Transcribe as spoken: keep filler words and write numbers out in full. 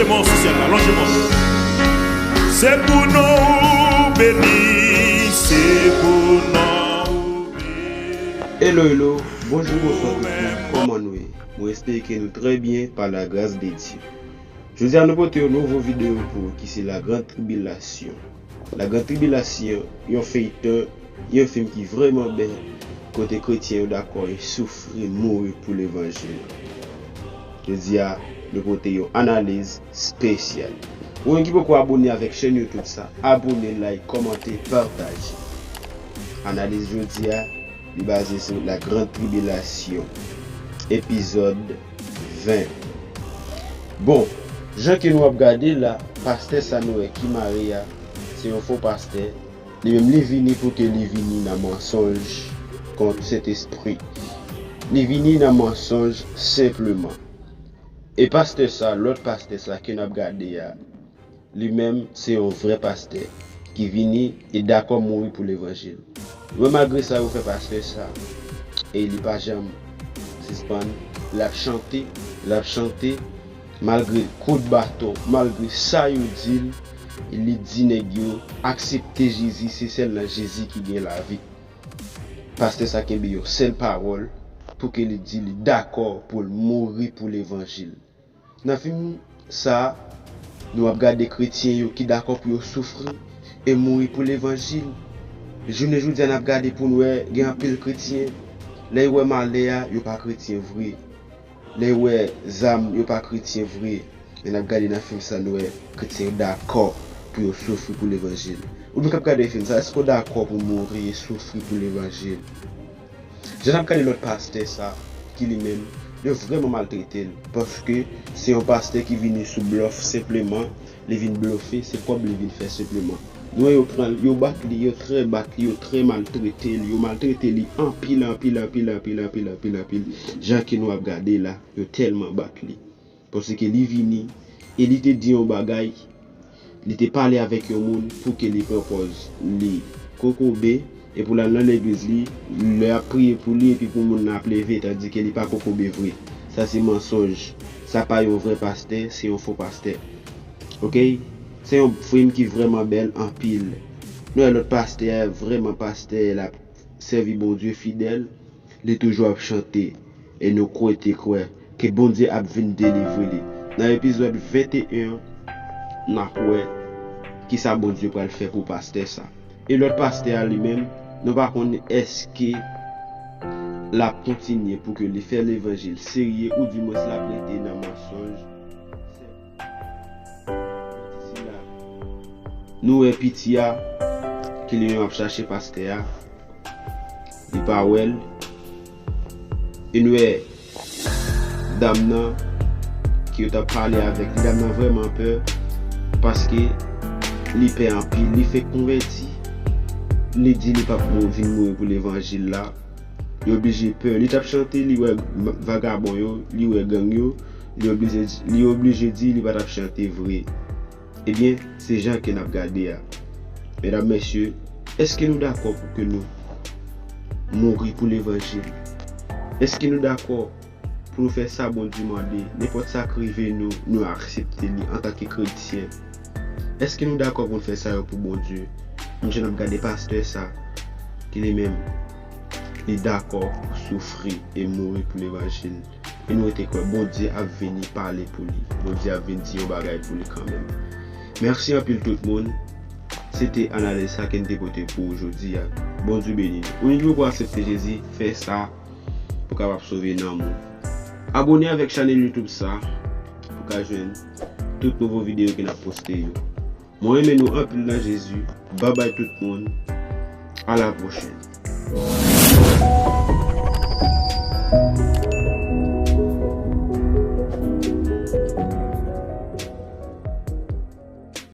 Mwen sou syèl la, lonje men w. Se pou non ou beni, se pou non ou beni. Hello, hello, bonjou, bonswa tout moun, kòman nou ye? Mwen espere ke nou trè byen pa la gras de Dye. Jodi a nou pote yon nouvo videyo pou ou ki se la grande tribulation. La grande tribulation, yon feyton, yon fim ki vrèman bèl, kote kretyen yo dakò e soufri, mouri pou levanjil. Jodi a, nou pote yon analiz espesyal. Ou menm ki poko abone avèk chèn YouTube sa, abone, like, kòmante, pataje. Analiz jodi a, li baze sou la grande tribulation, epizòd ven. Bon, jan ke nou ap gade la, pastè sa nou wè ki mare a, se yon fo pastè. Li menm, li vini pou ke li vini nan mansonj kont Sentespri. Li vini nan mansonj senpleman. E pastè sa, lòt pastè sa ke n ap gade a, li menm, se yon vrè pastè ki vini e dakò mouri pou levanjil. Mwen, malgre sa yo fè pastè sa, e li pa janm sispann, l ap chante, l ap chante, malgre kout baton, malgre sa yo di l, li di nèg yo, aksepte Jezi, se sèl nan Jezi ki gen lavi. Pastè sa kenbe yon sèl pawòl pou ke li di li dakò pou l mouri pou levanjil. Nan fim sa, nou ap gade kretyen yo ki dakò pou yo soufri e mouri pou levanjil. Jounen jodi a, n ap gade pou n wè gen anpil kretyen, lè yo wè malè a, yo pa kretyen vre. Lè yo wè zam, yo pa kretyen vre. Men n ap gade nan fim sa, nou wè kretyen yo dakò pou yo soufri pou levanjil. Ou menm k ap gade fim sa, èske w dakò pou mouri e soufri pou levanjil? Jan n ap gade lòt pastè sa, ki li menm, yo vrèman maltrete l, paske se yon pastè ki vini sou blòf senpleman, li vin blofe, se kòb li vin fè senpleman. Nou wè yo pran l, yo bat li, yo trè bat li, yo trè maltrete l, yo maltrete li anpil, anpil, anpil, anpil, anpil, anpil, anpil, jan ke nou ap gade la, yo tèlman bat li. Paske li vini, e li te di yon bagay, li te pale avèk yon moun pou ke li pran pòz li kokobe, e pou l al nan legliz li, lè y ap priye pou li, epi pou moun nan ap leve, tandike li pa kokobe vre. Sa se mansonj. Sa pa yon vrè pastè, se yon fo pastè. Oke? Se yon fim ki vrèman bèl anpil. Nou wè lòt pastè a, vrèman pastè, l ap sèvi Bondye fidèl. Li toujou ap chante, e nou kwete kwè ke Bondye ap vin delivre li. Nan epizòd venteyen an, n ap wè kisa Bondye pral fè pou pastè sa. E lòt pastè a li menm, nou pa konn èske l ap kontinye pou ke li fè levanjil serye, oudimwens l ap rete nan mansonj. Nou wè piti a, ki li menm ap chache pastè a, li pa wè l. E nou wè dam nan ke yo t ap pale avèk li, dam nan vrèman pè, paske li pè anpil. Li fèk konvèti, li di li p ap mou-, vin mouri pou levanjil la. Li oblije pè. Li t ap chante, li wè vagabon yo, li wè gang yo, li oblije, li oblije di li pa t ap chante vre. Ebyen, se jan ke n ap gade a. Medam, mesye, èske nou dakò pou ke nou mouri pou levanjil? Èske nou dakò pou nou fè sa Bondye mande, nenpòt sa k rive nou, nou aksepte li antanke kretyen? Èske nou dakò pou nou fè sa yo pou Bondye? Menm jan n ap gade pastè sa, ki li menm, li dakò pou soufri e mouri pou levanjil. E nou rete kwè Bondye ap vini pale pou li. Bondye ap vin di yon bagay pou li kanmenm. Mèsi anpil tout moun. Se te analiz sa ke n te pote pou ou jodi a. Bondye beni nou. Ou menm ki poko aksepte Jezi, fè sa pou w kapab sove nanm ou. Abone avèk chanèl YouTube sa pou w ka jwenn tout nouvo videyo ke n ap poste yo. Mwen renmen nou anpil nan Jezi. Babay tout moun. A la pwochèn.